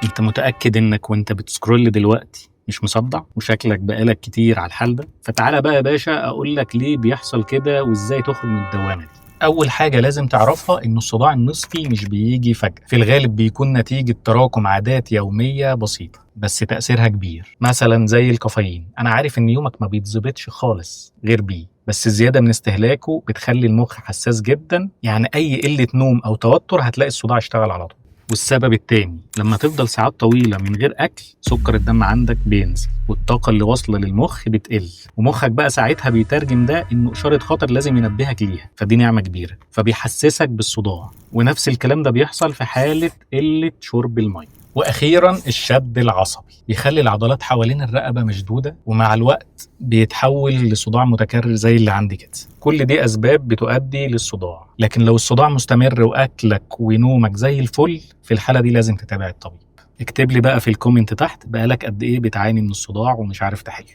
انت متأكد انك وانت بت scroll دلوقتي مش مصدع وشكلك بقالك كتير على الحال ده؟ فتعالى بقى يا باشا اقول لك ليه بيحصل كده وازاي تخرج من الدوامة دي. اول حاجة لازم تعرفها ان الصداع النصفي مش بيجي فجأة، في الغالب بيكون نتيجة تراكم عادات يومية بسيطة بس تأثيرها كبير، مثلا زي الكافيين. انا عارف ان يومك ما بيتظبطش خالص غير بيه، بس الزيادة من استهلاكه بتخلي المخ حساس جدا، يعني اي قلة نوم او توتر هتلاقي الصداع اشتغل على طول. والسبب التاني لما تفضل ساعات طويلة من غير أكل، سكر الدم عندك بينزل والطاقة اللي واصلة للمخ بتقل، ومخك بقى ساعتها بيترجم ده إنه إشارة خطر لازم ينبهك ليها، فدي نعمة كبيرة، فبيحسسك بالصداع. ونفس الكلام ده بيحصل في حالة قلة شرب المية. وأخيرا الشد العصبي بيخلي العضلات حوالين الرقبة مشدودة، ومع الوقت بيتحول لصداع متكرر زي اللي عندي كده. كل دي أسباب بتؤدي للصداع، لكن لو الصداع مستمر وأكلك ونومك زي الفل، في الحالة دي لازم تتابع الطبيب. اكتب لي بقى في ال comment تحت بقالك قد إيه بتعاني من الصداع ومش عارف تحله.